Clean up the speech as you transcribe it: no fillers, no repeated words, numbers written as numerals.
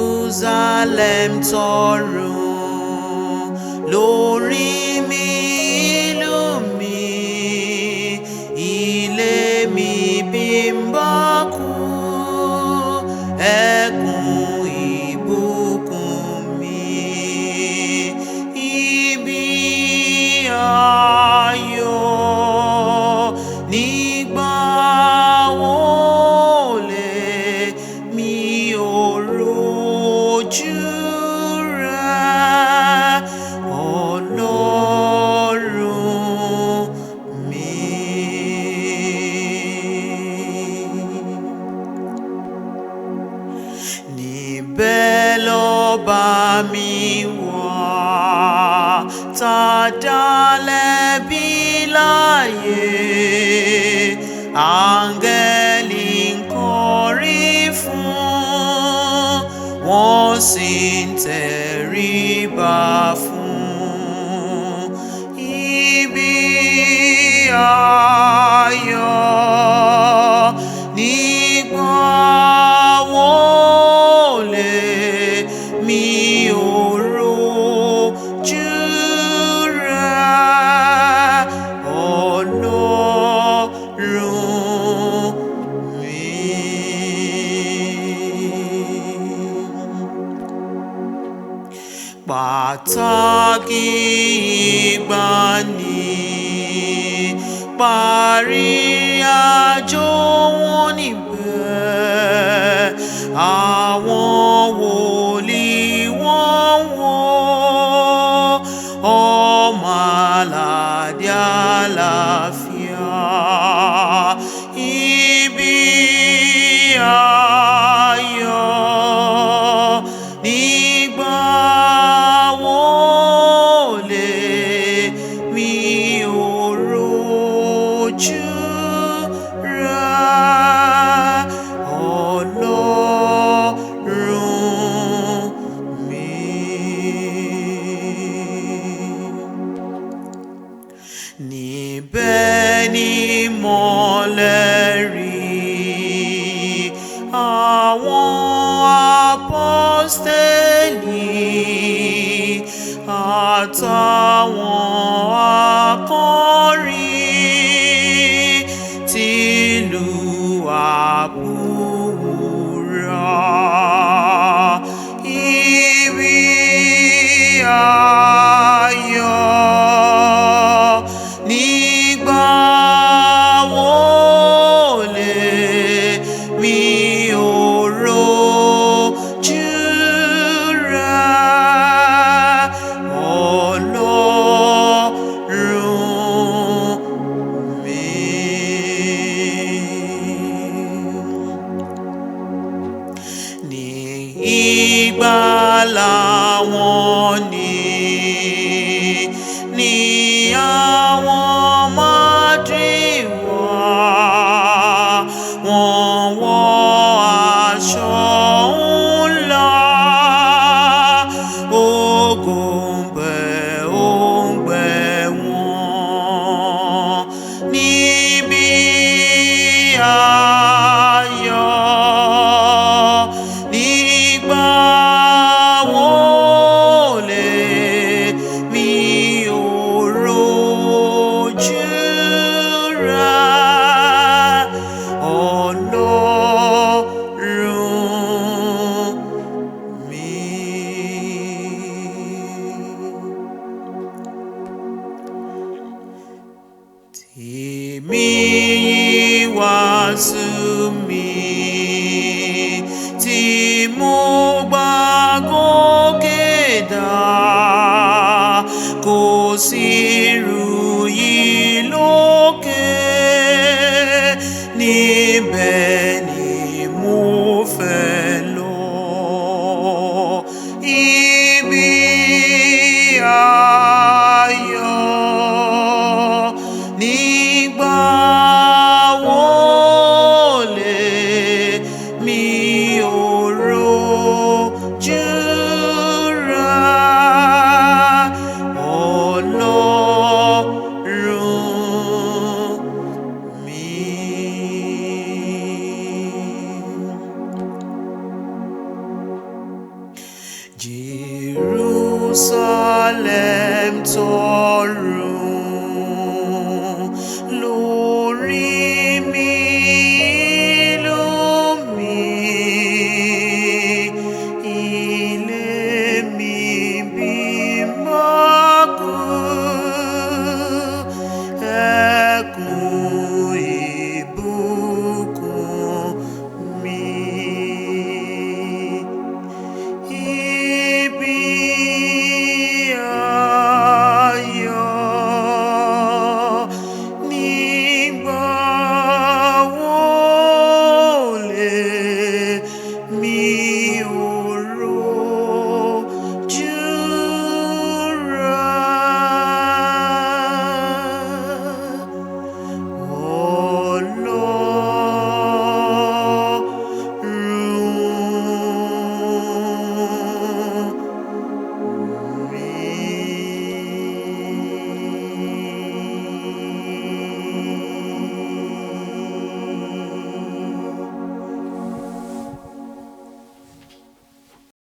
Jerusalem tọ̀run lórí mi, ìlú mi, ilé mi bí n bá kú, ẹkún ìbùkún mi, ibi ayọ̀ nígbà wo lè mi ò rojú rẹ, Ọlọ́run mi. Níbẹ̀ lọ́ba mi wà, tá a dá lẹ́bi láyé, áńgẹ́lì ń kọrin fún, wọ́n sì ń tẹríba fún. Ibi ayọ̀ nígbà wo lè mi ò rojú rẹ, Ọlọ́run mi. Pàtàkì ìgbàanì parí àjò wọn níbẹ̀, àwọn wòlíì wọ́n wò ọmọ aládé àlàáfíà. Ibi ayọ̀ nígbà wo lè mi ò rojú rẹ, Ọlọ́run mi. Níbẹ̀ ni mọ́lẹ̀ rí àwọn apọ́stélì àtàwọn akọrin tìlú àbúrà. Ibi ayọ̀ nígbà wo lè mi ò rojú rẹ, Ọlọ́run mi. Ní ìgbàlà wọn ni àwọn mádìwá, wọ́n wọ aṣọ ńlá, ògo ń bẹ ó ń gbẹ wọ́n níbi ayọ̀ nígbà wo lè mi ò rojú rẹ, Ọlọ́run mi. Tèmi wàásù mi tí mo gbà gòkè dá, kò sí irú yìí lókè, níbẹ̀ ni mo fẹ́ lọ. Ibi ayọ̀ nígbà wo lè mi ò rojú rẹ, Ọlọ́run mi. Jerusalem tọ̀run.